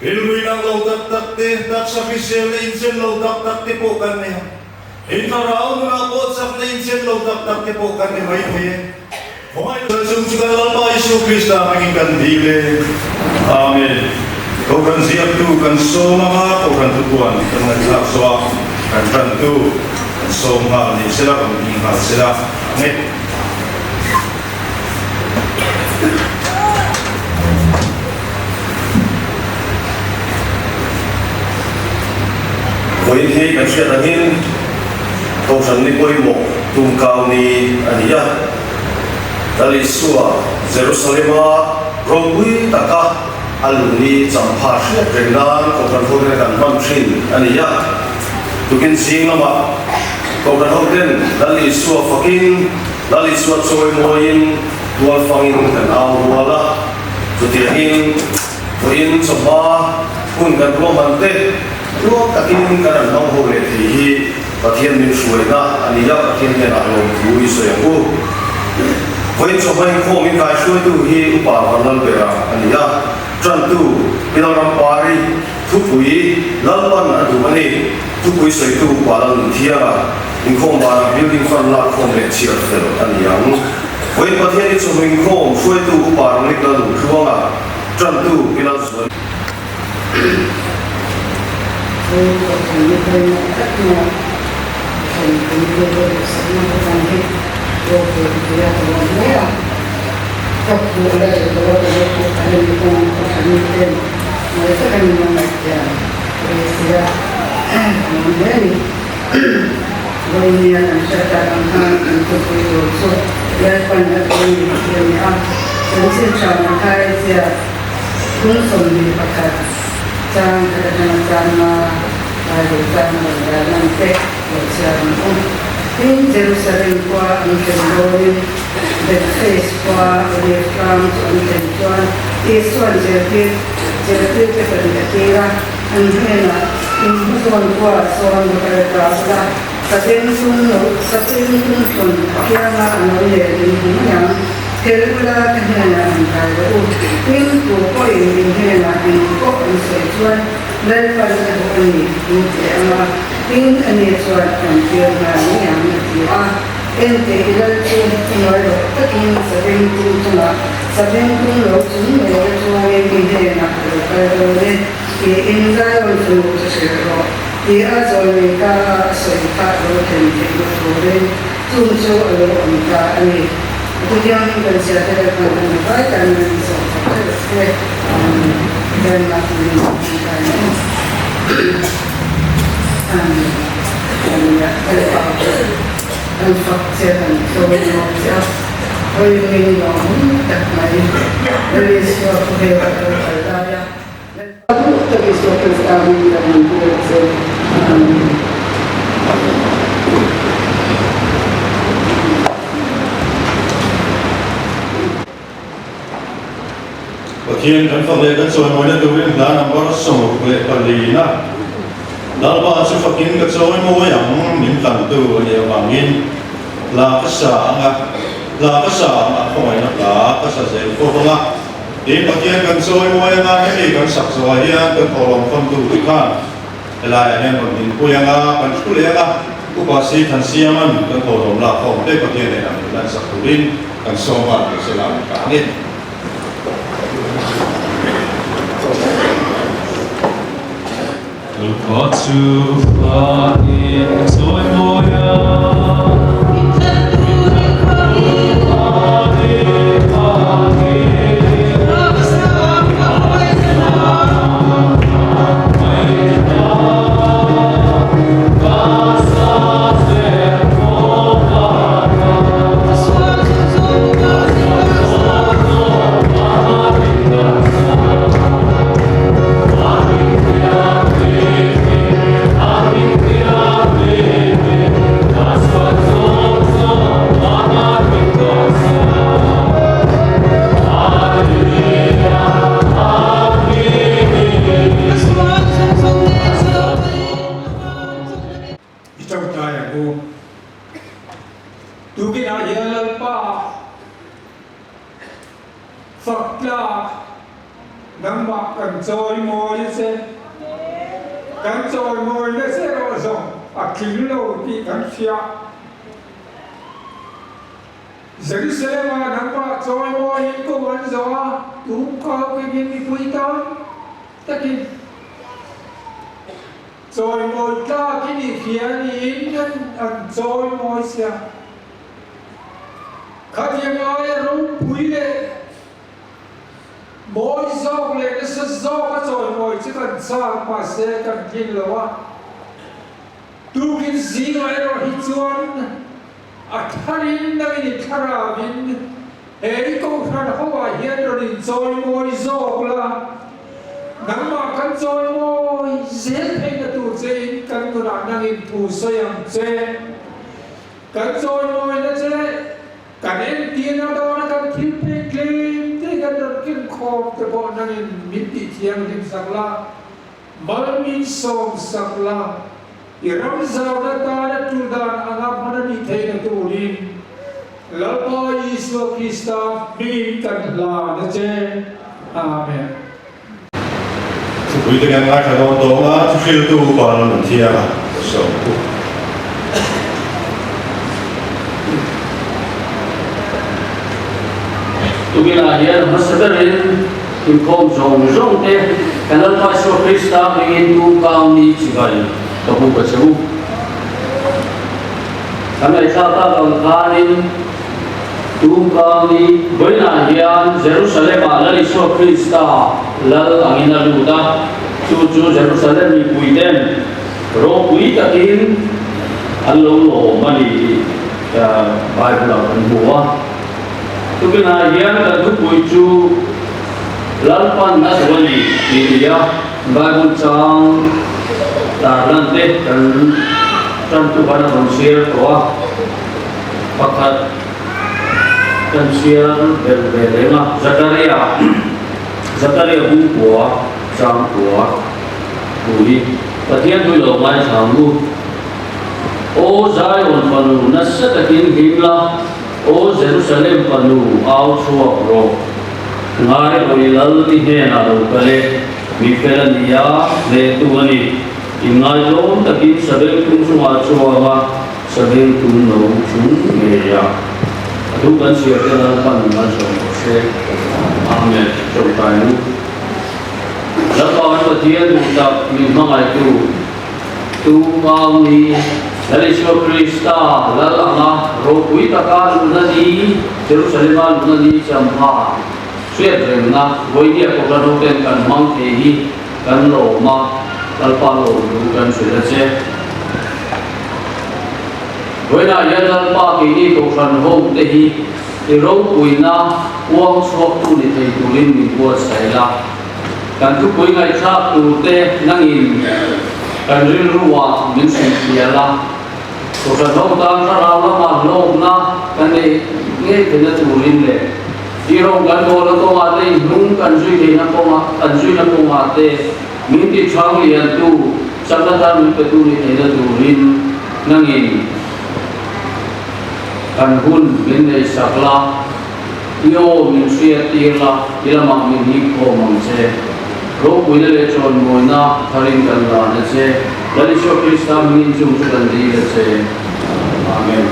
Rilru inang lo tak tak te, taksa hriselna inchen lo tak tak te pawh kan nei a. Inthlarau nunah pawh chakna inchen lo tak tak te pawh kan ni mai thei e. Khawngaih tak chung chu kan Lalpa Isu Krista hmangin kan dil e. Amen. Kohhran ziaktu kan sawm anga Kohhran thupuan kan ngaihthlak zawh a, kan tantu kan sawm nghal ni sela, rawn ding nghal sela. Amen. Vawiin hi kan hriat angin Kohhran ni pawimawh tumkau ni a ni a. Lal Isua Jerusalema ropui taka a luh ni champha hriat reng nan Kohhran hoten kan hman thin a ni a. Tukin zing lamah Kohhran hoten Lal Isua fakin Lal Isua chawimawiin tualfangin kan au rual a, chutiangin vawiin chawhma hun kan ruahman te ruak takin kan han hmang ho leh thei hi Pathian min hruaina a ni a, Pathian hnenah lawmthu i sawi ang u. Vawiin chawhma inkhawm in kaihruaitu hi Upa Vanlalbera a ni a, Tantu Pilalrampari thupui Lalpan a duh a ni, thupui sawitu Upa Lalnunthianga. Inkhawm banah building fund lak khawm leh chhiar fel a ni ang. Vawiin Pathian hi chawhnu inkhawm hruaitu Upa Ranglik Lalnuntluanga, Tantu Pi Lalzuali. Vawinia kan hriat tak ang khan kan thupui tur chu Lalpan a duh a ni tih a ni a. Chanchin tha Mathaia phung 21 chang khat atanga chang nga lai leh chang a rawn dah lan te lo chhiar ang u. Tin, Jerusalem khua an thlen dawnin Bethphage khua Olive tlang chu an thlen chuan Isua'n zirtir zirtirte pahnih a tir a. An hnenah, In hmazawn khuaah sawn va kal ta ula, Saten tum lo, Saten tum thlawn a kianga a lo leh in hmu mai ang. Tel ula ka hnenah han kai rawh u. Tin, tu pawhin in hnenah eng pawh an sawi chuan Lalpan a duh a ni, in ti ang a. Tin, ani chuan an tir nghal mai ang, a ti a. Enteh i lal chu hnuai rawh takin Saten tum chungah Saten tum lo chung ngei a chuangin i hnenah a lo kal dawn e. Tiin Zion chu chu hrilh rawh, ti a zawlnei ta a a sawi kha a lo thlen theihna turin chung chu a lo awm ta a ni. Chutiangin kan chhiate leh kan an vai tan nan i zawh chak hreuh che. Amen. Denmark min an kai mai. Amen. Hallelujah. Lalpa kan fak che kan chawimawi che a, hawi min lawm tak mai. Lal Isua khawvel a lo kal lai a. Lalpa duh tak Isua Krista hming kan han tir che. Amen. Pathian kan fak leh kan chawimawina turin hla number 64 na Lalpa chu fakin ka chawimawi ang min tlantu a nih avangin hla ka sa ang a, hla ka sa ang a khawngaihna hla ka sa zel fo vang a. Tin, Pathian kan chawimawi anga hemi kan sak zawhah hian kan thawhlawm famtu te khan helaiah hian rawn dinpui anga kan thu leh anga Upa Si Than Siaman kan thawhlawm lak khawm te Pathian nen ang in an sak turin kan sawm a tih se la ni ta a ni. Lalpa chu fakin ka chawimawi a. Nangmah kan chawimawi che. Kan chawimawina che erawh zawng a tling lo tih kan hria. Jerusalem-ah nangmah chawimawiin kawng an zawh a, tumkau kengin mipui tam takin chawimawi tlak i nih hria niin an chawimawi sia. Khatiang aia ropui leh mawi zawk leh nasa zawka chawimawi chu kan chak mahse kan tlin lo a. Tukin zingah erawh hi chuan a tharin nangin i thlarauin he i kohhran hoah hian rawn inchawimawi zawk la, nangmah kan chawimawi zel theihna tur chein kan nunah nangin thu sawi ang che. Kan chawimawina che kan entirna dawna kan thil pek tlem te kan rawn ken khawm te pawh nangin min tih thianghlim sak la, mal min sawm sak la, i ram zauna tana tul dan anga hman a nih theihna turin Lalpa Isua Krista hmingin kan hlan a che. Amen. Thupui te kan ngaithla dawn tawng a, thuhriltu upa lam an thiang a, sawm u. Tukinah hian hmasa berin inkhawm zawng zawng te kan Lalpa Isua Krista hmingin tumkang ni chibai ka hmu ka che u. Kan ngaihthlak tak ang khanin tumkang ni vawiinah hian Jerusalem-ah Lal Isua Krista Lal angin a lut a, chu chu Jerusalem mipui ten ropui takin an lo lawm a ni tih Bible-ah kan hmu a. Tukinah hian kan thupui chu Lalpan a duh a ni tih a ni a, Bible chang tarlan te kan tantu khan a rawn chhiar tawh a, pakhat kan chhiar belh ve reng a, Zakaria, Zakaria bungkua changkua thu hi Pathian thu i lo ngaithla ang u. Aw Zion fanu nasa takin hlim la, Aw Jerusalem fanu au chhuak rawh. Ngai rawh i lal i hnenah lo kal e, mi fel a ni a, hnehtu a ni. Inngaizawm takin sabengtung chungah chuang a, sabengtung no chung ngei a. A thu kan chhiar te Lalpan malsawm rawh se. Amen. Tawngtai u. Lalpa kan Pathian duh tak min hmangaihtu. Tu Pau ni, Lal Isua Krista Lal anga ropui taka luhna ni, Jerusalema luhna ni champha hriat rengna vawinia Kohhran hoten kan hmang thei hi kan lawm a, Lalpa lawm thu kan hrilh a che. Vawiinah hian Lalpa keini Kohhran ho te hi i ropuina uang chhuaktu ni thei turin min buatsaih la. Kan thupui ngaihthlak tur te nangin kan rilruah min hrilhfial a, Kohhran ho tan thlarau lama hlawkna kan neih ngei theihna turin leh tihrawng kan bawlna kawngah te inhnung kan zui theihna kawngah kan zuina kawngah te min ti chhang liantu chakna thar min petu ni theihna turin nangin kan hun min neihsak la. I aw min hriat tir la, i lamah min hip khawm ang che. Ropuina leh chawnmawina tharin kan dan a che. Lal Isua Krista hmingin chung chu kan dil a che. Amen.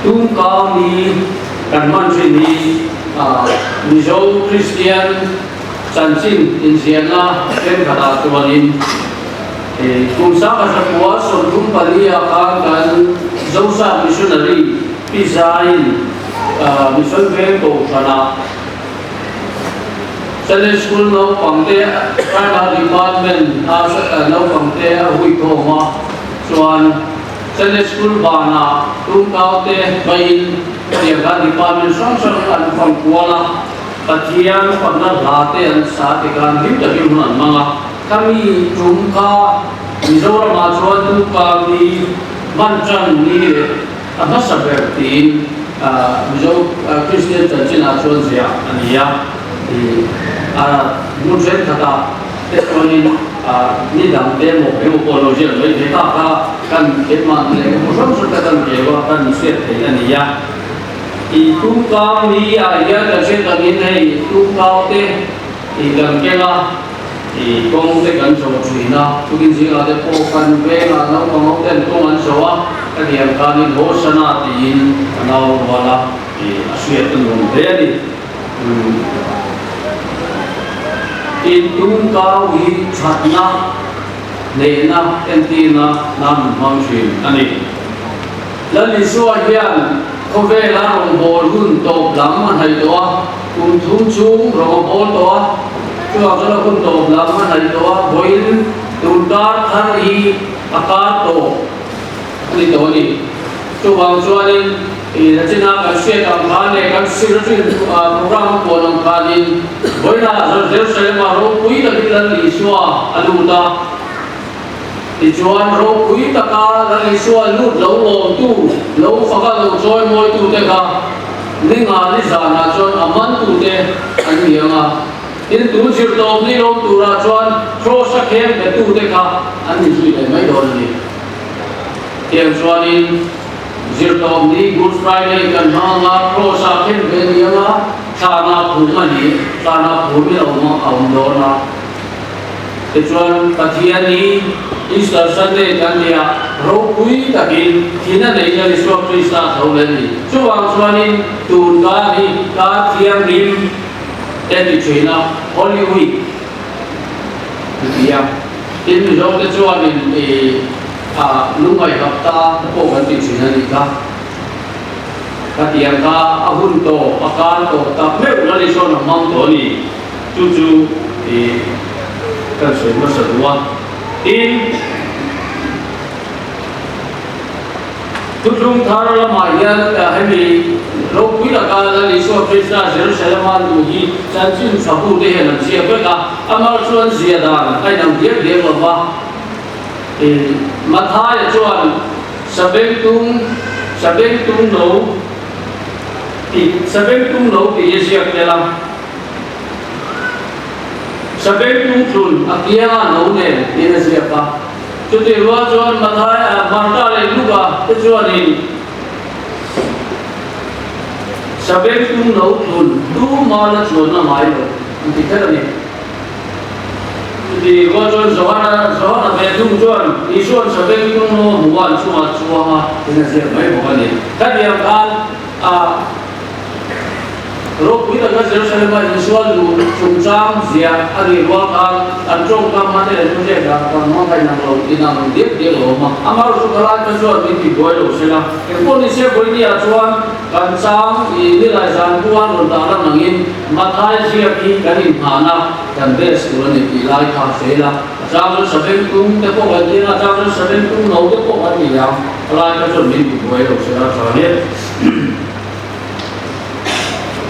Tumkau ni kan hman thin hi Mizo Kristian chanchin inziahna thenkhatah chuanin Kum 1004 34 ah khan kan Zosap Missionary Pi Zaiin Mission Veng Kohhranah Sunday School naupangte Primary Department a naupangte a huikhawm a, chuan Sunday School banah tumkaute vaiin tiang khan department hrang hrang an fang kual a, Pathian fakna hla te an sa ti khan hlim takin hun an hmang a. Khami tum kha Mizoramah chuan Tuka ni hman tan ni leh a hmasa ber tiin Mizo Kristian chanchinah chuan ziah a ni a. A hmun thenkhatah te chuanin ni dang te emaw eng emaw pawh lo ziah mai thei ta kha kan keimah leh hmu hrang hrang te kan keu a, kan hriat theih a ni a. I tumkau ni ah hian kan hriat angin hei tumkau te i kan keng a, i kawng te kan zawh thin a, tukin zingah te pawh kan vengah naupang ho ten kawng an zawh a, ka tiang khanin Hosana tiin ka nau rual a, i a hriat a nuam hle a ni. Tin, tumkau hi thatna hnehna entirna nan an hmang thin a ni. Lal Isua hian khawvela rawngbâwl hun tawp lam a hnaih tawh a, kum thum chhung rawng a bâwl tawh a, chuvang chuan a hun tawp lam a hnaih tawh a, vawiin tun kar thar hi a kar tawp a ni tawh a ni. Chuvang chuanin ih nachina kan hriat ang khan leh kan sir thin program a puan ang khanin vawiinah Jerusalem-ah ropui takin Lal Isua a lut a. Tichuan, ropui taka Lal Isua lut lo lawmtu, lo faka lo chawimawitute kha ni nga ni zanah chuan a mantute an ni ang a. Tin, tun zirtawp ni lawm turah chuan Kraws-a khem betute kha an ni zui leh mai dawn a ni. Tiang chuanin zirtawp ni Good Friday kan hmang ang a, Kraws-a khem ve a ni ang a, thlana phum a ni, thlana phumin a awm dawn a. Tichuan, Pathian hi Easter Sunday kan nia ropui takin thina nei Lal Isua Krista a tho leh a ni. Chuvang chuanin tun kar hi kar thianghlim te ti thin a, Holy Week ti ti a. Tin, Mizote chuanin i a lungngaih hapta te pawh kan ti thin a nih kha. Khatiang kha a hun tawp, a kar tawp tak meuh Lal Isua'n a hmang tawh a ni. Chu chu i kan sawi hmasa duh a, tin, Thuthlung Thar lamah hian hemi ropui laka Lal Isua Krista Jerusalema luh hi chanchin tha bute hian an ziak vek a, amah chuan zia dan a inang diak diak lo va. I Mathaia chuan Sabengtung, Sabengtung no tih, Sabengtung no tih hi a ziak tel a. Sabengtung tlun a kianga no nen tiin a ziak a. Chutih rual chuan Mathaia, Marta leh Luka te chuanin Sabengtung no tlun tuma la chuanna ngai lo an ti kher a ni. Chutih rual chuan Johana, Johana ve thung chuan Isua'n Sabengtung no a hmuh a an chungah a chuang a tiin a ziak mai bawk a ni. Khatiang khan a. Ropui taka Jerusalem-a Isua luh chungchang ziah a nih rual khan an tawngkam hmate leh thuziak dan kan hmang kha inang lo, inang diak diak lo awm a. Amaherawhchu chu khalai kha chuan min ti buai lo se la. Engpawh ni se Vawinia chuan kan chang i nilai zan kuan rawn dah lan angin Mathai ziak hi kan inhnahna kan base tur a ni tih lai kha hre ila. A chang chuan Sabengtung te pawh kan ti ang, a chang chuan Sabengtung no te pawh kan ti ang. Khalai kha chuan min ti buai lo se la tha hle.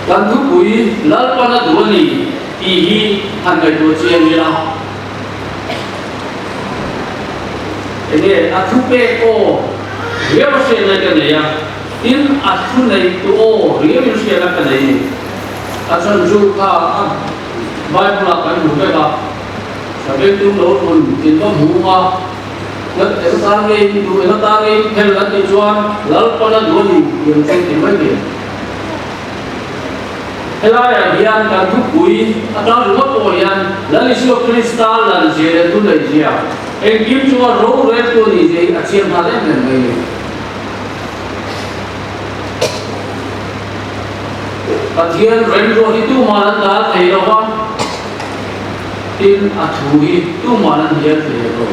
Kan thupui Lalpan a duh a ni tih hi han ngaihtuah chiang ila. Enge a thu pek aw riau a hriatna ka nei a, tin a thu nei tu aw riau in hriatna ka nei ni. A chhan chu kha a Bible ah kan hmu vek a, Sabengtung lo tlun in va hmu a, Eng tan nge in duh, eng atan nge in phel an tih chuan Lalpan a duh a ni tih ang chu ti mai thei. Helaiah hian kan thupui atang ringawt pawh hian Lal Isua Krista lanzia leh thuneihzia, engkim chunga roreltu a nihzia hi a chiang nghal em em mai a ni. Pathian remruat hi tuman an dal thei lo va. Tin, a thu hi tuman an hial thei lo lo.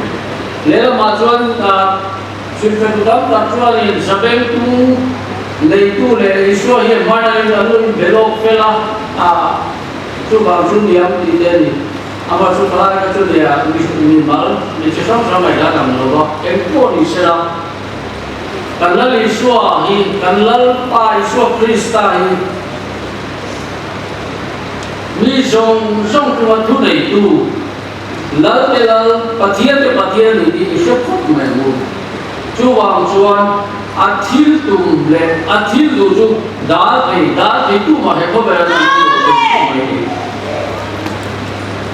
Lehlamah chuan hrilhfetu tam tak chuanin Sabengtung neitu leh Isua hian hmain an lo inbe lawk fel a, chuvang chu niam tih te a ni. Amah chu thalai kha chu nia mimal mi chi hrang hrang ngaihdan ang lo va, eng pawh ni sela kan Lal Isua hi, kan Lalpa Isua Krista hi, Mi zawng zawng chunga thu neitu, Lal te Lal, Pathian te Pathian ni tih i hre khawp mai ang u. Chuvang chuan a thil tum leh a thil duh chu dal thei, dal thei tu mah he khawvel an awm lo thei khawp mai ni.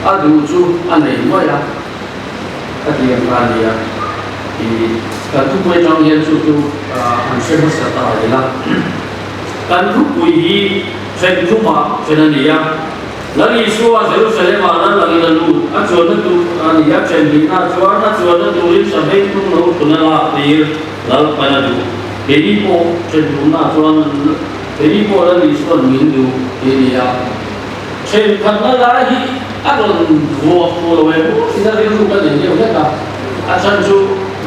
A duh chu a nei mai a, ka ti ang kha a nia. I kan thupui atang hian chu chu an hre hmasa ta ila. Kan thupui hi then thumah then a ni a. Lal Isua Jerusalem-ah lal angin a lut, a chuanna tur a ni a, then hnihna chuan a chuanna turin sabeng tum lo thun a lak tir Lal pan a duh. Keini pawh then thumna chuan keini pawh Lal Isua'n min duh tih a ni a. Thenkhatna lai hi a rawn vuak fuh lo em aw tiin a rilru ka nei deuh hlek a. A chhan chu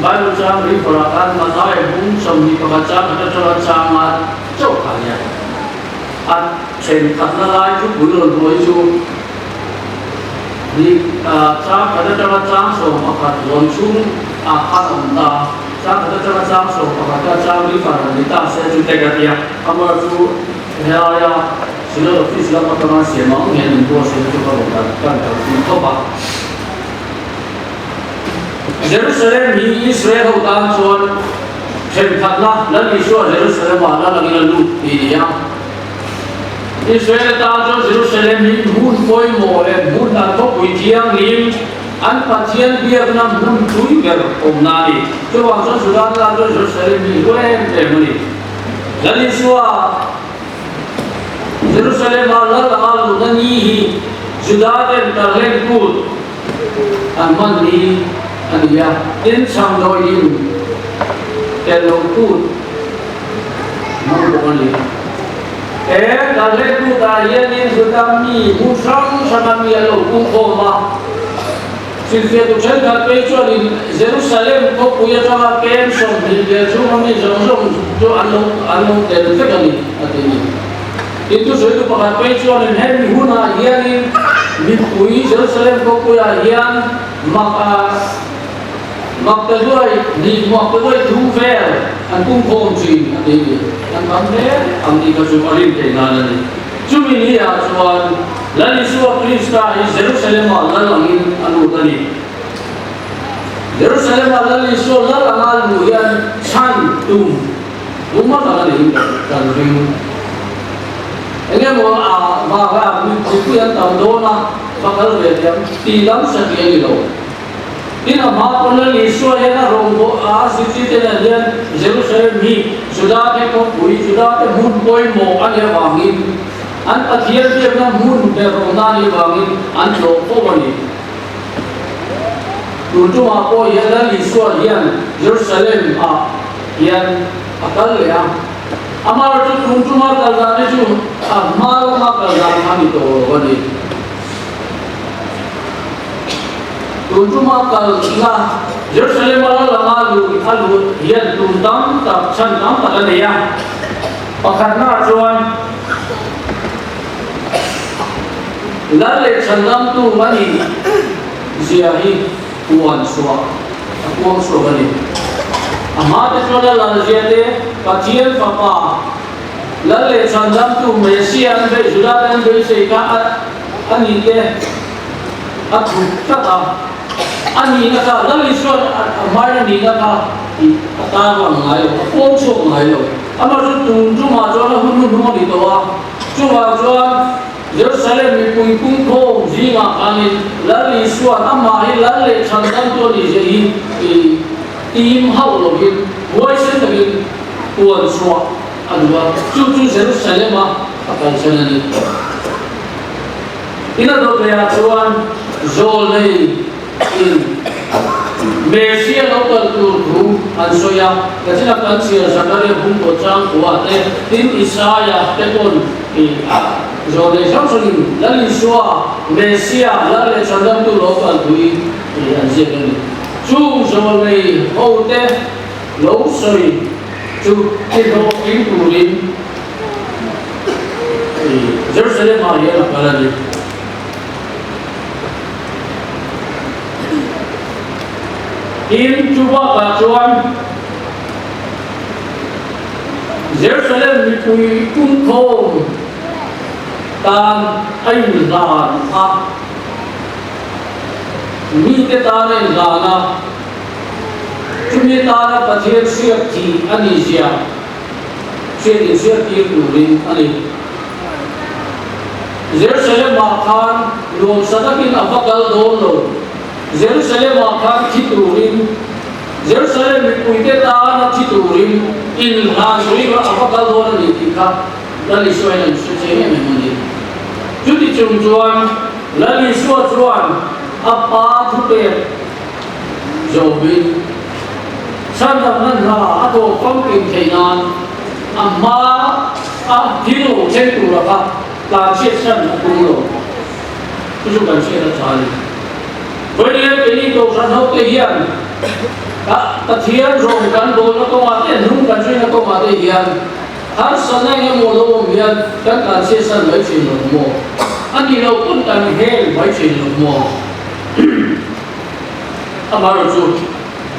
Bible chang River-ah khan Matthai bung 21 chang khat atanga chang a chauh kha a nia. A thenkhatna lai thupui rawn hawi chu ni chang khat atanga chang 11 rawn chhung ah khan a awm ta. Chang khat atanga chang 11 kha chang River a ni ta se chu te ka ti a. Amaherawhchu helaia Synod Office lam atanga siam ang hian in buatsaihna chu ka rawn dan kan kalpui khawp a. Jerusalem hi Israel ho tan chuan thenkhatna Lal Isua Jerusalem-ah lal angin a lut tih a ni a. Israel tan chuan Jerusalem hi hmun pawimawh leh hmun an khawpui thianghlim, an Pathian biakna hmun tui ber awmna a ni. Chuvang chuan Juda tan chuan Jerusalem hi hlu em em a ni. Lal Isua Jerusalem-a lal anga luhna ni hi Juda-ten Karlen Kut an hman ni a ni a, tin chhangdawiin tel lo kut hmang bawk a ni. He Karlen Kut-ah hianin Juda mi hmun hrang hranga mi an lo pungkhawm a. Hrilhfiahtu thenkhat phei chuanin Jerusalem khawpui atanga kem 20 vel chhunga mi zawng zawng chu an lo an lo tel vek a ni, a ti ni. Tin, thusawitu pakhat phei chuanin hemi hunah hianin mipui Jerusalem khawpuiah hian mak a mak ta duai hnih mak ta duai thum vel an pungkhawm thin, a ti ni. An tam hle ang tih kha chu a rin theih nan a ni. Chumi ni ah chuan Lal Isua Krista hi Jerusalem-ah lal angin a lut a ni. Jerusalem-ah Lal Isua lal anga luh hian chhan tum buma tak a niin kan ring. Eng emaw a vanga mipui an tam dawn a, va kal ve thiam tih lam satliah a ni lo. Tin, a hma pawn Lal Isua hian a rawngbawh a, zirtirte nen hian Jerusalem hi Judate khawpui, Judate hmun pawimawh a nih avangin, an Pathian biakna hmun ber awmna a nih avangin an tlawh fo a ni. Tun tumah pawh hian Lal Isua hian Jerusalem ah hian a kal leh a, amaherawhchu tun tuma kal dan hi chu a hma lama kal dan a ni tawh lo a ni. Tun tuma kalna Jerusalem a la langa luh a luh hian tum tam tak chhan tam tak a nei a. Pakhatna chuan Lal leh chhandamtu a nih zia hi puan chhuah a puang chhuak a ni. A hmate chuan a lal zia te Pathian Fapa Lal leh chhandamtu Messiah an beih Juda te an beisei kha a A nih te a thup tlat a, a nihna kha Lal Isua'n a hmain a nihna kha tih a tarlang ngai lo, a pawm chhuak ngai lo. Amah chu tun tumah chuan a hun hnuhnung a ni tawh a, chuvang chuan Jerusalem mipui pungkhawm zingah khanin Lal Isua'n amah hi Lal leh chhandamtu a nih zia hi tim hauh lovin huaisen takin puan chhuah a duh a, chu chu Jerusalem-a a kalsan a ni. Ina dawtleiah chuan Zawlnei in Messia lo kal tur thu an sawi a, kachin a kan chhiar Zakaria bungkaw chang khuah te, tin Isaia te pawn Zawlnei hrang hrangin Lal Isua, Messia, Lal leh Chhandamtu lo kal thui an ziak a ni. Chung Zawlnei ho te lo sawi chu ti hlawhtling turin Jerusalem ah hian a kal a ni. Tin, chu bakah chuan Jerusalem mipui pumkhawm tan a inhlan a, mite tan a inhlan a, chumi tana Pathian hriat thih a nih zia Hriat inhriat tir turin a ni. Jerusalem-ah khan nuamsa takin a va kal dawn lo. Jerusalem-ah khan thi turin, Jerusalem mipuite tana thi turin inhlan turin a va kal dawn a ni tih kha. Lal Isua hian an hre chiang em em a ni. Chuti chung chuan Lal Isua chuan a Pa thupek zawmin chhandamna hna a thawh famkim theih nan a hma a thil lo thleng tura kha tlanchhiatsan a tum lo. Chu chu kan hriat a tha a ni. Vawiin keini Kohhran hote hian Pathian rawng kan bawlna kawngah te, hnung kan rinna kawngah te hian harsatna eng emaw lo awm hian kan tlanchhiatsan mai thin lo maw? A nih loh pawn kan hel mai thin lo maw? Amaherawhchu,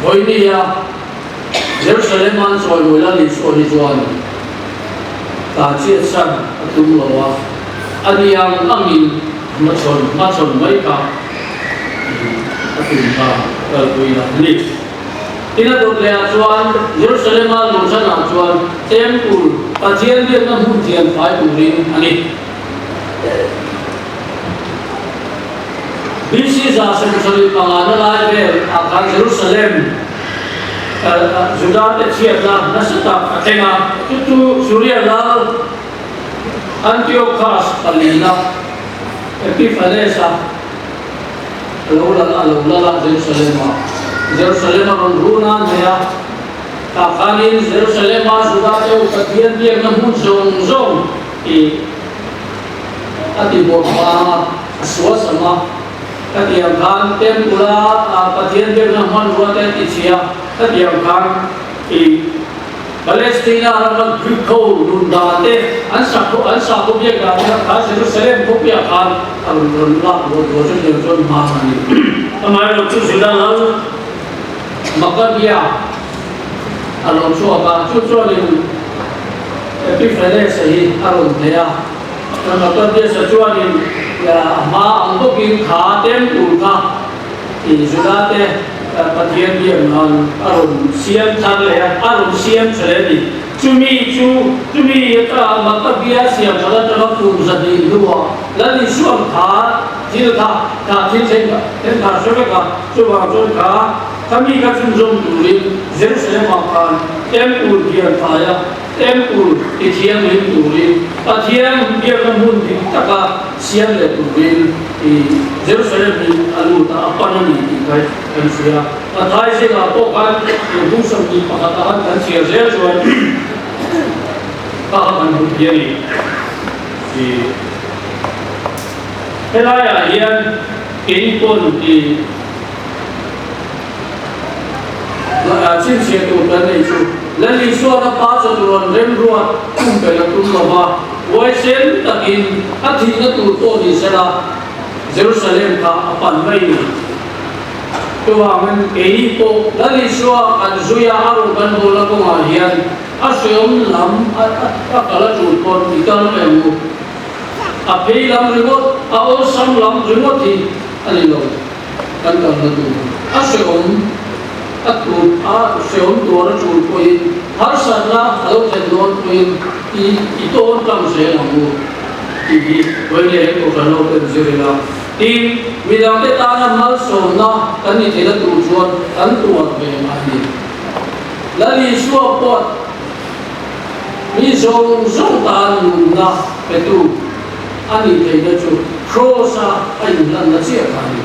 vawinia Jerusalem an chawimawi Lal Isua hi chuan tlanchhiatsan a tum lo a, a ni ang angin hmachhawn hmachhawn mai kha a tum kha kalpui a ni. Tin a dawt lehah chuan Jerusalem-a luhchhanah chuan Temple, Pathian biakna hmun thian fai turin a ni. BC 175 na lai vel ah khan Jerusalem Juda te chhiatna nasa tak a thleng a, chu chu Suria lal Antiochus palina Epiphanes a lo lal a lo lal a Jerusalem ah Jerusalem a rawn run a nei a, tah khanin Jerusalem a Juda te u Pathian biakna hmun zawng zawng i A ti bawk vang a, a sual sam a. Ka ti ang khan Temple a Pathian biakna hmanrua te a ti chhia. Ka ti ang khan i Palestina rama Greek ho nun dan te, an sakhaw an sakhaw biak dan te kha kha Jerusalem khawpuiah khan a rawn rawn lak luah tur chu tiang chuan hman a ni. Amaherawhchu Juda lal Maccabea a lo chhuak a, chu chuanin Epiphanes-a hi a rawn hneh a. Maccabeus-a chuanin a hma ang bawkin kha temple kha i Judate Pathian biak nan a rawn siam thar leh a, a rawn siam tha leh a ni. Chumi chu chumi atanga Maccabea siam that atanga kum 200 hnuah Lal Isua'n kha thil kha kha thil thleng kha hre vek a, chuvang chuan kha Khami kha chhunzawm turin Jerusalem-ah khan Temple hian fai a, Temple tithianghlim turin, Pathian biakna hmun dik taka siam leh turin i Jerusalem hi a lut a, a pan a ni tih kha kan hria. Mathai zingah pawh khan hung 21 ah khan kan chhiar zel chuan kha kha kan hmu thei a ni. I helaiah hian keini pawn i Chhinchhiah tur kan nei chu Lal Isuan a pa chaw tur an remruat pumpelh a tum lo va, huaisen takin a thihna tur pawh ni sela Jerusalem kha a pan mai ni. Chuvangin keini pawh Lal Isua kan zuia a rawn kan bawlna kawngah hian a hreawm lam a kal a tul pawn i kal mai ang u. A phei lam ringawt, a awlsam lam ringawt hi a ni lo. Kan kalna tur a hrehawm a tur a hrehawm tuar a tul pawhin harsatna a lo thlen dawn pawhin i i tawn tlang zel ang u tih hi vawiin leh Kohhran ho ten zir ila. Tin, midangte tana malsawmna kan ni theihna tur chuan kan tuar ve ngai a ni. Lal Isua pawh mi zawng zawng tan nunna petu a nih theihna chu Kraws-a a inhlanna chiah kha a ni.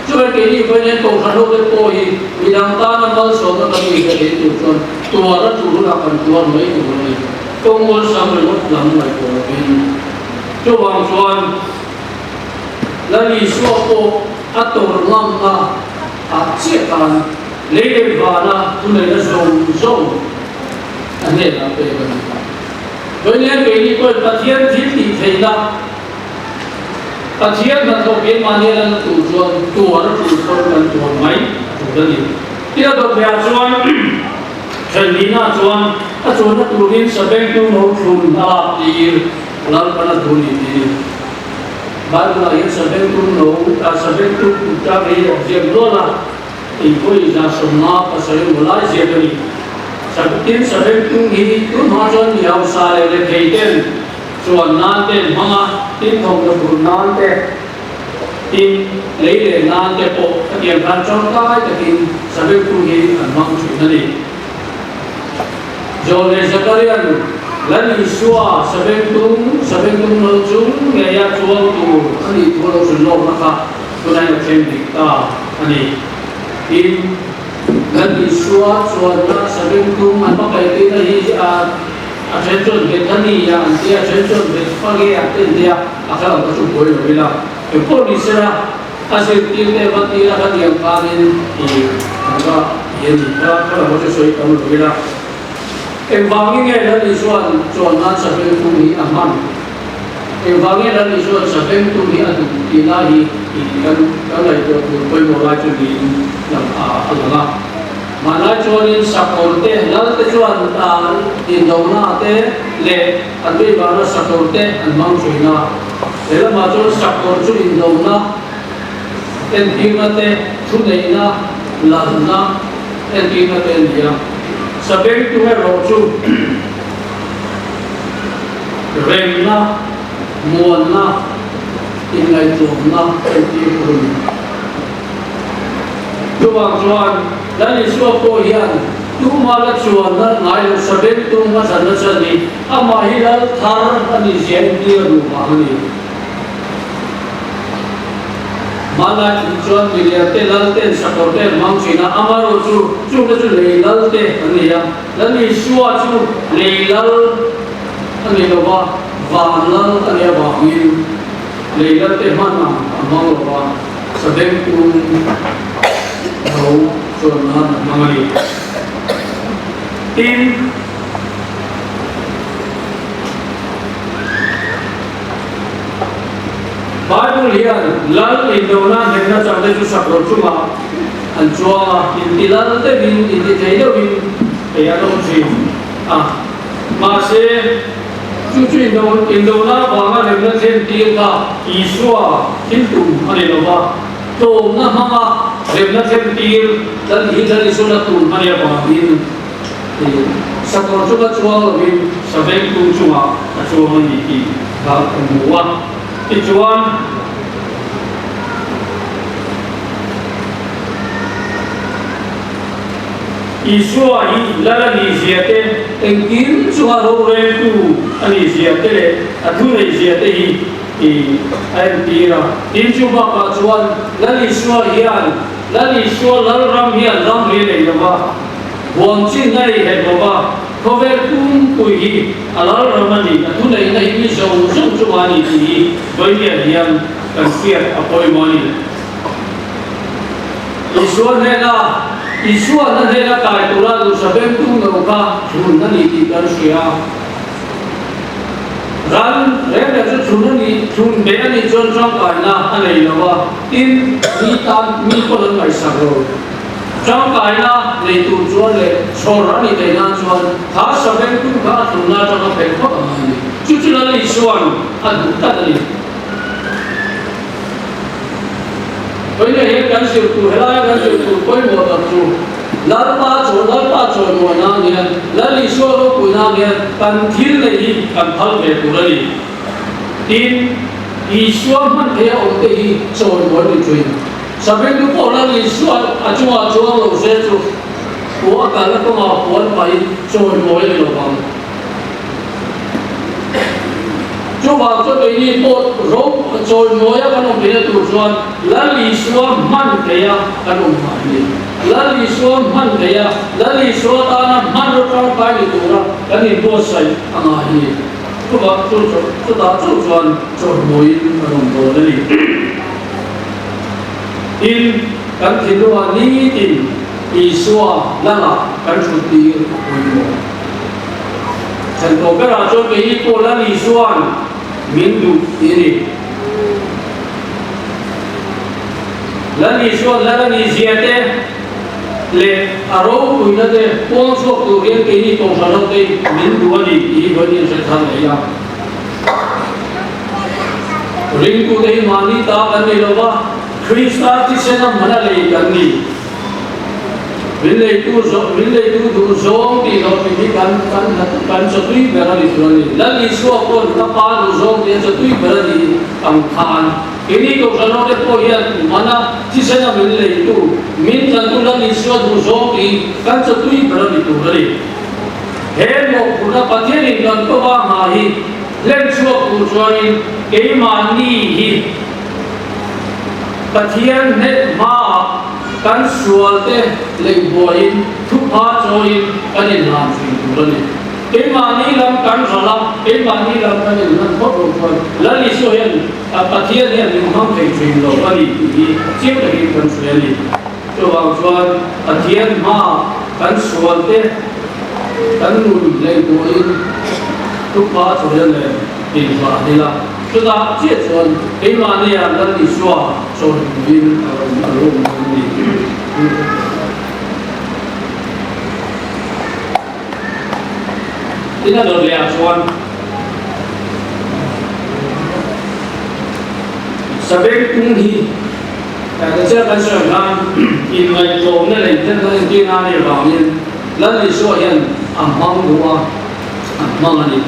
Chuvei keini vawiin Kohhran hote pawh hi midang tana malsawmna kan nih ve thei tur chuan tuar a tul hunah kan tuar mai tur a ni. Kawng awlsam ringawt lam ngaihtuah lovin. Chuvang chuan Lal Isua pawh a tawrh ngamna ah chiah khan lei leh vana thuneihna zawng zawng a hnenah pek a ni. Vawiin keini pawhin Pathian thil tih theihna, Pathian hnathawh keimahni a lanna tur chuan tuar a tul pawn kan tuar mai a tul a ni. Tin a dawthlehah chuan Thenlina chuan a chuanna turin sabengtu no thlun a lak tir Lalpan a duh ni tih a ni. Bible-ah hian sabengtu no, sabengtu kut a rei a ziak nual a. Inpawih 57 maw lai ziak a ni. Tin, Sabengtung hi tun hma chuan mi hausa leh rethei ten chuan nan te an hmang a, tin thawmhnaw phurh nan te, tin lei leh nan te pawh khatiang khan tangkai takin Sabengtung hi an hmang thin a ni. John leh Zakarian. Lal Isua sabengtung, sabengtung lo chung ngeia chuang tur a nih thu a lo hrilh lawkna kha tunah hian a thleng dik ta a ni. Tin, Lal Isua chuanna sabengtung an va kaihtirna hi a a then chuan Bethany ah an tia, a then chuan Bethphage ah te an tia, a kha lo kha chu buai lo ila. Engpawh ni sela, a zirtirte va tira kha tiang khanin i an va ti a ni. Kha kha lo kha chu sawi tam lo ila. Engvangin nge Lal Isua'n chuan nan Sabengtung hi a hman? Engvangin Lal Isua'n Sabengtung hi a duh tih lai hi kan kan ngaihtuah tur pawimawh lai chu niin lang a lang a. Hmanlai chuanin sakawr te, Lal te chuan indona te leh an veivahna sakawr te an hmang thin a. He lamah chuan sakawr chu indona entirna te, thuneihna, lalna entirna te a ni a. Sabengtu erawh chu remna, muanna, inngaihtlawmna entir tur a ni. Chuvang chuan Lal Isua pawh hian tuma la chuanna ngai lo sabengtu hmachhanna chan hi amah hi lal thar a nih zia entir a duh vang a ni. Hmanlai thung chuan milian te, lal te, sakawr te an hmang thin a, amaherawh chu chungte chu lei lal te an ni a, Lal Isua chu lei lal a ni lo va, van lal a nih avangin lei lal te hman ang a hmang lo va, sabengtung no chuan nan a hmang a ni. Tin. Bible hian lal indona hnemna changte chu sakawr chungah an chuang a, inti lal deuhin, inti thei deuhin ei an awm thin a. Mahse, chu chu indona avanga hnemna thlen tir kha Isua thil tum a ni lo va, tlawmna hmanga hnemna thlen tir lal hi Lal Isuana tum a nih avangin, Sakawr chunga chuang lovin savengtu chungah a chuang a ni tih kha ka hmu a. Tichuan, Isua hi Lal a nih zia te, engkim chunga roreltu a nih zia te leh a thuneih zia te hi a entir a. Tin, chu bakah chuan Lal Isua hian Lal Isua Lalram hian ramri a nei lo va. Huam chin na ei hek lo va, khawvel pumpui hi a lal ram a ni, a thuneihna hi mi zawng zawng chungah a ni tih hi vawiin hian kan hriat a pawimawh a ni. Isua hnena Isua na hnena kai tura duhsa bengtung lo kha thlun a ni tih kan hria. Ran reng reng chu thlun a ni, thlun beh a nih chuan tangkaina a nei lo va, tin, mi tan mi pawn an ngaihsak lo. Tangkaina nei tur chuan leh chhawr a nih theih nan chuan kha savengtu kha a tlunna atanga phelh phawt ang a ni. Chu chu Lal Isua'n a duh tlat a ni. Vawiinah hian kan zir tur, helaia kan zir tur pawimawh tak chu Lalpa chaw, Lalpa chawimawi nan hian, Lal Isua ropui nan hian kan thil neih hi kan phal ve tur a ni. Tin, Isua hman theia awmte hi chawimawi ni thin. Sabengtu pawh Lal Isua a chungah chuang lo se chu pu a kalna kawngah puan pahin chawimawi a ni lo vang. Chuvang chuan keini pawh ro chawimawia kan awm theihna tur chuan Lal Isua hman theia kan awm phah a ni. Lal Isua hman theia, Lal Isua tana hmanraw tangkai ni tura kan inbuatsaih a ngai a ni. Chuvang chu chutah chauh chuan chawimawiin kan awm dawn a ni. Tin, kan thinlungah nitin Isua Lala kan thut tir a pawimawh. Chhan tawh berah chuan kei pawh Lal Isua'n min duh tih a ni. Lal Isua'n Lal a nih zia te leh a ropuina te puang chhuak tur hian keini Kohhran hote min duh a ni tih hi vawiin hre thar leh ila. Ringtute hi mahni ta kan ni lo va, Krista thisena hmana lei kan ni. Min leitu zawh, min leitu duh zawng tih loh tih hi kan kan kan chawtui ber a ni tur a ni. Lal Isua pawn ka Pa duh zawng tih a chawtui ber a ni ang khan. Keini Kohhran hote pawh hian hmana thisena min leitu, min tlantu Lal Isua duh zawng tih hi kan chawtui ber a ni tur a ni. He mawhphurhna Pathianin kan tawk a hma hi hlen chhuak tur chuanin keimahni hi Pathian hnet hmaah kan sualte leihbuaiin thupha chawiin kan inhlan thin tur a ni. Keimahni lam kan ral a, keimahni lam kan inhlan phawt lo chuan Lal Isua hian Pathian hian min hmang thei thin lo a ni tih hi chiang takin kan hria a ni. Chuvang chuan Pathian hmaah kan sualte kan nun hleihbuaiin thupha chawi nen inhlah ila, chutah chiah chuan keimahnia Lal Isua chawipuiin a rawn a lo awm dawn a ni. Tin a dawt leh ah chuan Sabengtung hi Ka chiah kan sawi khan inngaihtlawmna leh inthenna entirna a nih avangin Lal Isua hian a hmang duh a, a hmang a ni.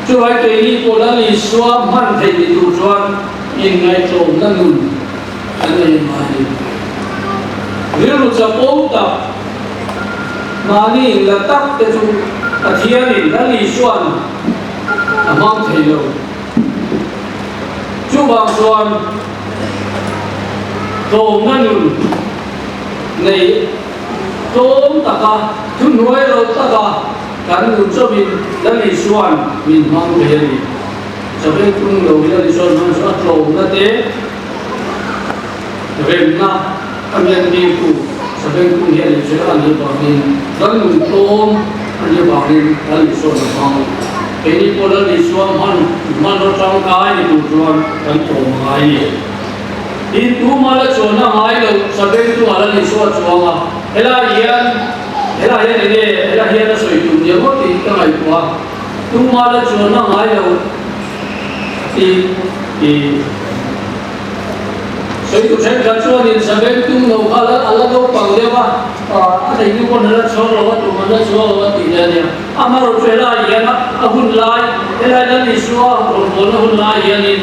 Chuvai keini pawh Lal Isua hman theih ni tur chuan inngaihtlawmna nun kan nei ngai a ni. Rilru chapo tak, mahni inla tak te chu Pathianin Lal Isua'n a hmang thei lo. Chuvang chuan tlawmna nun nei tlawm taka thuhnuai ro taka kan nun chawmin Lal Isua'n min hmang thei a ni. Chawei tung lo hi Lal Isua'n hman chu a tlawmna te remna a miantirtu Chawei tung hi a ni zel a nih avangin kan nun tlawm a nih avangin Lal Isua'n a hmang. Keini pawh Lal Isua hman hmanraw tangkai ni tur chuan kan tlawm a ngai ni. Tin, tuma la chuan a ngai lo Chawei tungah Lal Isua chuang a, helai hian helai hian enge helai hian a sawi tum nia maw tih ka ngaihtuah a, tuma la chuan a ngai lo tih tih. Sawitu thenkhat chuanin Sabeng tum lo kha a la naupang deuh a, a neitu pawn a la chhuak lo a, tum an la chhuak lo a tih leh a nia. Amaherawhchu chu helai hian a hun lai, helai Lal Isua rawngbawlna hun lai hianin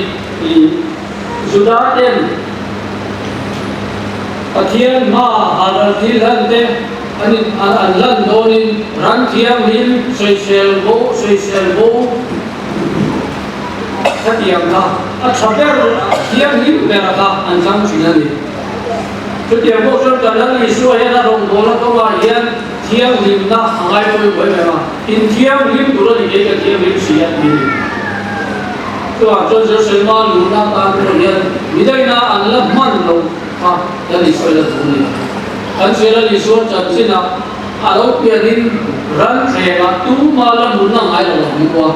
Juda ten Pathian hmaah halral thil hlan te an an hlan dawnin ran thianghlim sawisel bo sawisel bo Khatiang kha a tha ber, a thianghlim ber kha an thlang thin a ni. Chutiang pawh chuan kan Lal Isua hian a rawngbawlna kawngah hian thianghlimna a ngai pawimawh em em a, inthianghlim tur a ni kei ka thianghlim si a ti a ni. Chuvang chuan Jerusalema luhna atan pawh hian midaina an la hman loh kha Lal Isua hi la duh a ni. Kan hria Lal Isua chanchinah a lo pianin ran thlengah tuma la hmunna ngai lo ang hmu a.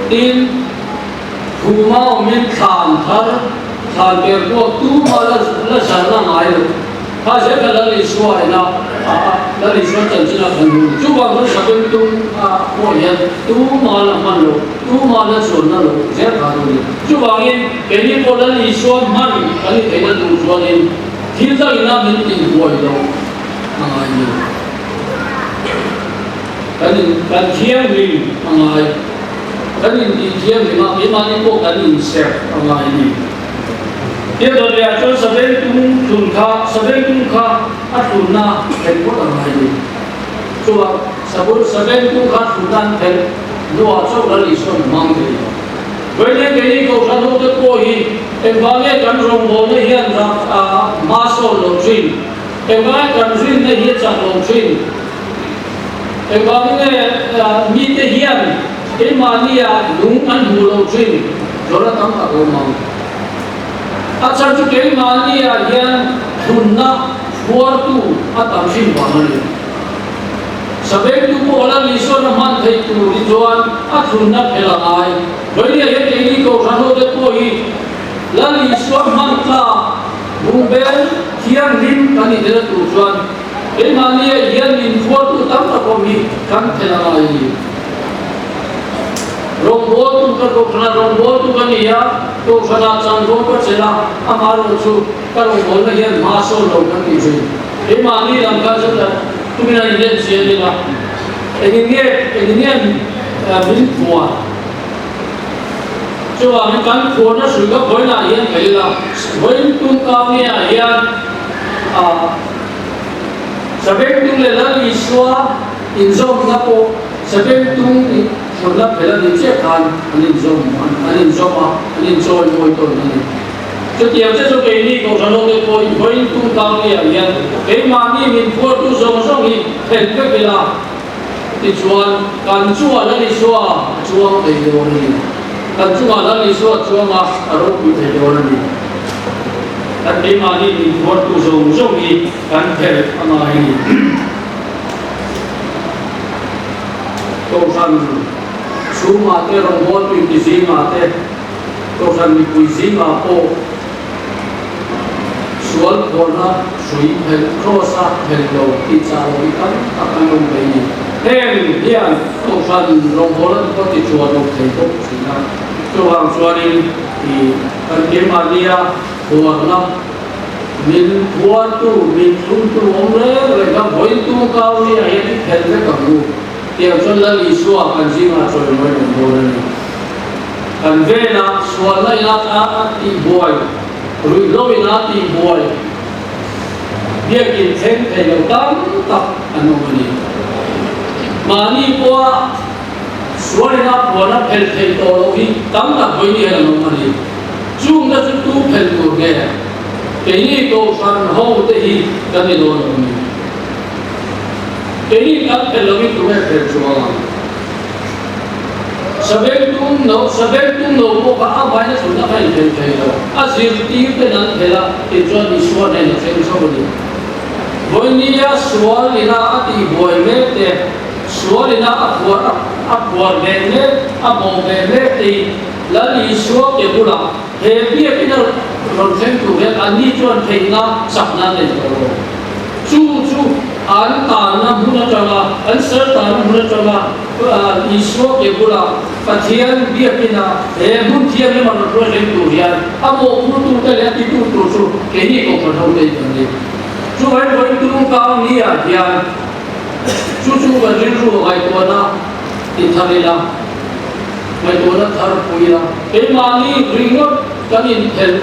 Tin, khuma awmin thlan thar, thlan per kuak tuma la la zarna ngai lo. Kha zel kha Lal Isua ina a Lal Isua chanchin a kan hmu. Chuvang chuan Sabeng tum a pawh hian tuma la hman lo, tuma la chuanna lo zel kha a ni. Chuvangin keini pawh Lal Isua hman kan ni theihna tur chuanin thil dangina min tihbuai loh a ngai ni. Kan in kan thianghlim a ngai. Kan intih thianghlim a, keimahni pawh kan inserh a ngai a ni. Tia dawtleiah chuan Sabengtung thlun kha, Sabengtung kha a thlunna phelh phawt a ngai a ni. Chuvang Sabur Sabengtung kha thlunna an phelh hnuah chauh Lal Isua'n a hmang thei. Vawiin keini Kohhran hote pawh hi engvange kan rawngbawlna hian rak a hma sawn lo thin? Engvange kan rinna hi a chak lo thin? Engvangin nge mite hian keimahnia lung an hmuh loh thin? Zawhna tam tak a awm ang. A chhan chu keimahnia hian thlunna chhuartu a tam hrim vang a ni. Sabengtu pawh la Isuan a hman theih tur hi chuan a thlunna phelh a ngai. Vawinia hian keini Kohhran hote pawh hi Lal Isua hman tlak bungbel thianghlim kan inel tur chuan Keimahni ah hian min phuartu tam tak awm hi kan phelh a ngai a ni. Rawngbawltu ka kohhranah rawngbawltu ka ni a, kohhranah chanvo ka chelh a, amaherawh chu ka rawngbawlna hian hma sawn lo kan tih thin. Keimahni lam kha chu tumin a inlen chian ila, engin nge engin nge min phuar? Chuvangin kan phuarna hrui ka vawiinah hian theih ila, vawiin tumkau nge ah hian ah Sabengtung leh Lal Isua inzawmna pawh. Sabengtung thlawhna phelh a nih chiah khan an inzawm an inzawm a, an inchawimawi tawn a ni. Chutiang che chu keini Kohhran hote pawhin vawiin tumkang ni ah hian keimahni min phuartu zawng zawng hi phelh vek ila, tichuan kan chungah Lal Isua a chuang thei dawn a ni. Kan chungah Lal Isua a chuang a, a ropui thei dawn a ni. Kan keimahni min phuartu zawng zawng hi kan phelh a ngai a ni. Kohhran chhungah te, rawngbawltu inti zingah te, Kohhran mipui zingah pawh sual phuarna hrui phelh Kraws-a phelh lo tih chah loh hi tam tak an awm mai ni. Heng hian Kohhran rawngbawlna te pawh ti chuan awm thei bawk thin a. Chuvang chuanin ih kan keimahnia phuarna min phuartu, min thlumtu awm reng reng kha vawiintu kau nia hian i phelh vek ang u. Tiang chuan Lal Isua kan zingah chawimawi awm dawn a ni. Kan velah sualna ina a tihbuai, ruihhlo ina a tihbuai, biakin thleng thei lo tam tak an awm a ni. Mahni pawha sual ina phuan a phelh theih tawh loh hi tam tak vawi ni hian an awm a ni. Chungte chu tu phelh tur nge? Keini Kohhran ho te hi kan ni dawn lo a ni. Keini kan phelh lohin tunge phelh chuang ang? Sabengtung no, Sabengtung no pawh kha a vaina chhunna kha inphelh thei lo. A zirtir ten an phelh a, tichuan Isua nen a thleng chho a ni. Vawinia sual ina a tihbuai mek te, sual ina a phuar a phuar ve mek, a bawh ve mek te hi Lal Isua ke bulah he biakina rawn thleng tur hian anni chuan theihna chakna an nei tawh lo. Chu chu an tanna hmun atanga, an sal tanna hmun atanga Isua ke bula Pathian biakina he hmun thianghlim a rawn hruai hleng tur hian a mawhphurtute leh a titu tur chu keini Kohhran hote hi kan ni. Chuvangin vawiin tumkang ni ah hian chu chu kan rilru a ngaihtuahna ti thar ila, ngaihtuahna thar pui ila, keimahni ringawt kan inphelh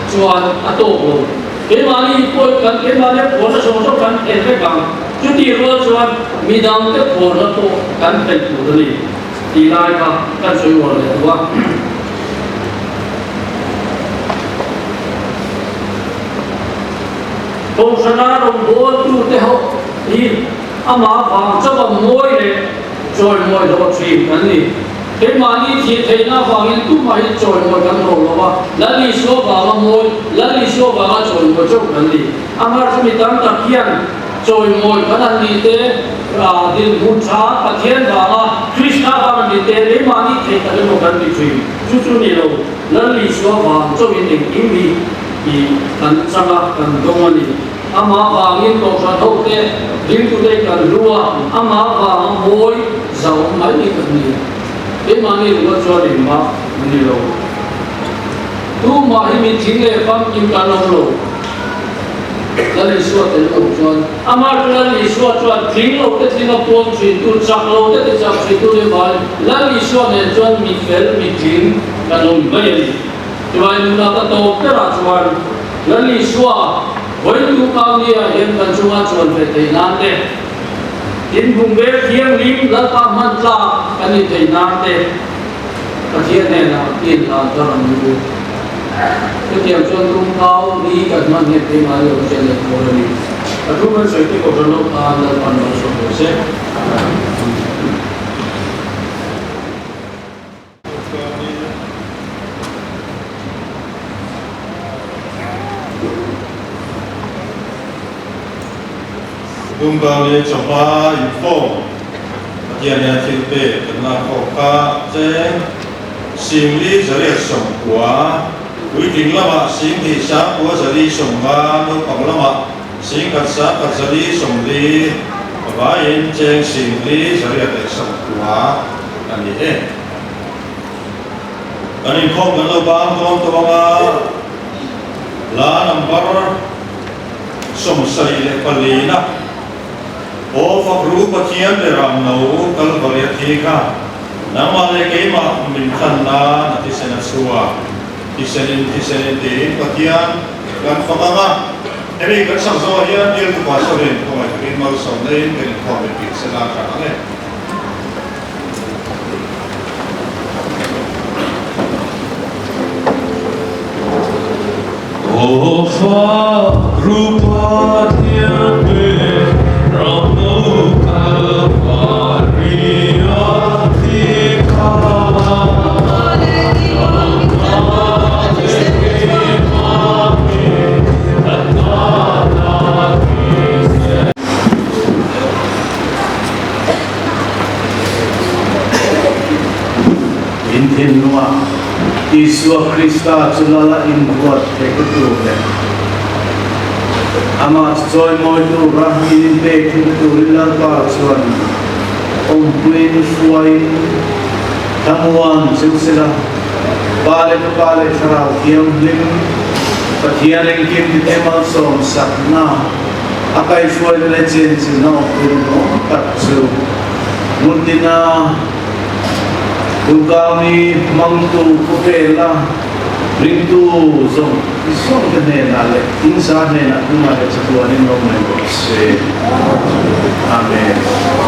chuan a tawk lo. Keimahni pawh kan keimahni phuarna zawng zawng kan phelh vek ang. Chutih rual chuan midangte phuarna pawh kan phelh tur a ni tih lai kha kan sawi uar leh duh a. Kohhrana rawngbawltute ho hi amah vang chauha mawi leh chawimawi hlawh thin kan ni. Keimahni thih theihna avangin tumah hi chawimawi kan hlawh lo a, Lal Isua vanga mawi, Lal Isua vanga chawimawi chauh kan ni. Amah chu mi tam tak hian chawimawi kan han nih te, dinhmun tha Pathian vanga, Krista vang an nih te, keimahni theih tak emaw kan ti thin. Chu chu ni lo, Lal Isua vang chauhin engkim hi i kan chang a, kan dawng a ni. Amah vangin Kohhran hote ringtute kan hlu a, amah vanga mawi zau mai ni kan ni. Keimahni ringawt chuan engmah a ni lo. Tumah hi mitthing leh famkim kan awm lo. Lal Isua tel lo chuan. Amah chu Lal Isua chuan tling lo te tling a puang thintu, chak lo te ti chak thintu leh vangin Lal Isua nen chuan mi fel, mitling kan awm mai a ni. Chuvangin nuna ka tawp berah chuan Lal Isua vawitu Kaunia hian kan chunga chuan ve theih nan te, inhung vel thianghlim Lalpa hman tlak kan ni theih nan te Pathian hnenah inhlan thar an ni. Chutiang chuan tum kau ni kan hman hian keimah hi awmzia leh tur a ni. A thu kan sawi te kohhran ho khan Lalpan malsawm rawh se. Tumkang leh chawhma inkhawm Pathian hian thil pek kan lak ho kha cheng 40 190, puitling lamah 2 9 150, naupang lamah 1 9 140, vaiin cheng 4,890 a ni e. Kan inkhawm kan lo bang dawn tawh ang a, hla number 74 na Aw Fakru Pathian leh Ramno Kalvari a thi kha nangmah leh keimah min thlan nan a thisen a chhuak. Thisenin thisenin tiin Pathian kan fak ang a, hemi kan sak zawhah hian bialtu pastor in khawngaih takin malsawmna in kan inkhawm leh tih se la tha ang e. Fak ru Pathian ram lo Kalvaria thi kha. In thinlungah Isua Krista chu Lal a inruat theihna tur leh Amah chu chawimawi tura in inpek theihna turin Lalpa chuan awmpuiin hruaiin thlamuan cheu sela, Pa leh Fapa leh Thlarau Thianghlim Pathian engkim tite malsawm sakna a kaihhruaina leh chenchilhna awmpuina nuam tak chu hmuntina Tunkâwni hmangtu khawvêla ringtu zawng zawngte hnênah leh inza hnênah tunah leh chatuanin lo mai rawh se. Amen.